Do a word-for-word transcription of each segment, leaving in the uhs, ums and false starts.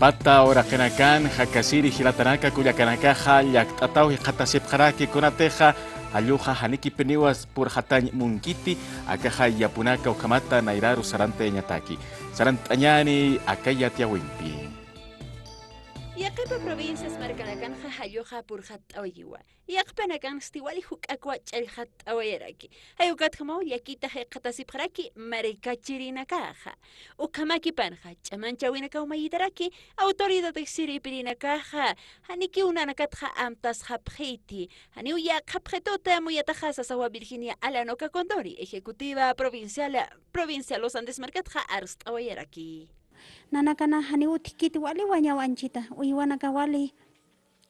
Pata uraqinakan, jakasiri jilatanaka kullakanakaxa, llakt'ataw jikxatasipxaraki kunatixa, jalluxa janikipiniwa purxatañ munkiti, akaxa yapunaka ukhamata nayraru sarantayañataki. Sarant'añäni aka yatiyäwimpi. Yaqhipa provincias markanakanxa jalluxa purxatt'awayiwa. Yaqhipanakansti wali juk'akwa ch'allxatt'awayaraki. Jay ukatjamaw llakita jikxatasipxaraki markachirinakaxa. Ukhamakipanxa ch'amanchäwinakaw mayitaraki, autoridad siripirinakaxa janikiw nanakatxa amtasxapxiti, janiw yäqhapxituta amuyataxa sasawa Virginia Alanoca Condori, ejecutiva provincial, provincia Los Andes markatxa arst'awayaraki. Nanakana janiw utjkiti wali wañaw anchita, uywanaka wali,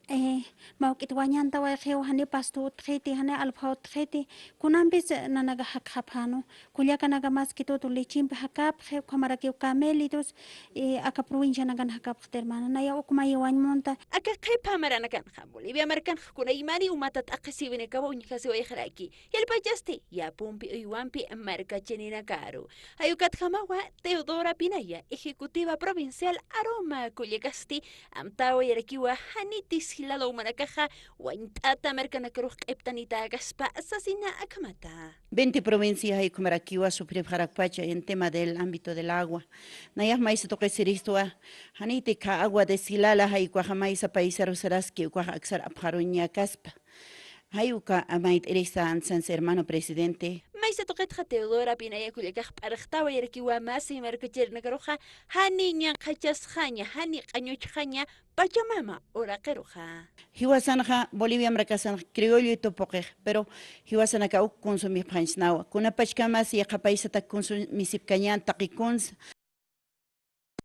eh, mawk'it wañantawayxiw, jani pasto utjiti, jani alfa utjiti, kunampis nanaka jakxapxänu, kullakanaka maskitutu lechimpi jakapxi, ukhamarakiw camélidos, eh, aka provincianakan jakapxti hermana, naya uk mayi wañ munta. Aka qhipa maranakanxa, Bolivia markanxa kunaymani umata t'aqhisïwinakawa uñjasiwayxaraki. Yalpachasti, yapumpi uywampi markachirinakaru. Jay ukatjamawa Teodora Pinaya, ejecutiva provincial aroma kullakasti, amtawayarakiwa janiti jilata umanakaxa wañt'ata markanakarux q'iptanitäkaspa sasina akhamata. Veinte provincias jay ukhamarakiwa sufripxarakpacha en tema del ámbito del agua. Nayax maysa tuqisiristwa, janiti kha agua deshilada jay ukaxa maysa paysaru saraski ukaxa aksar apxaruñakaspa. Jay uka mayt'irista ansansa hermano presidente. Maysa tuqitxa Teodora Pinaya kullakax p'arxtawayarakiwa masi markachirinakaruxa, jani ñanqhachasxaña, jani q'añuchxaña Pachamama uraqiruxa. Jiwasanxa Bolivia markasanxa criollo tupuqix, pero jiwasanaka uk consumipxañsnawa. Kunapachkamas yaqha paysatak consumisipkañan taqi kunsa.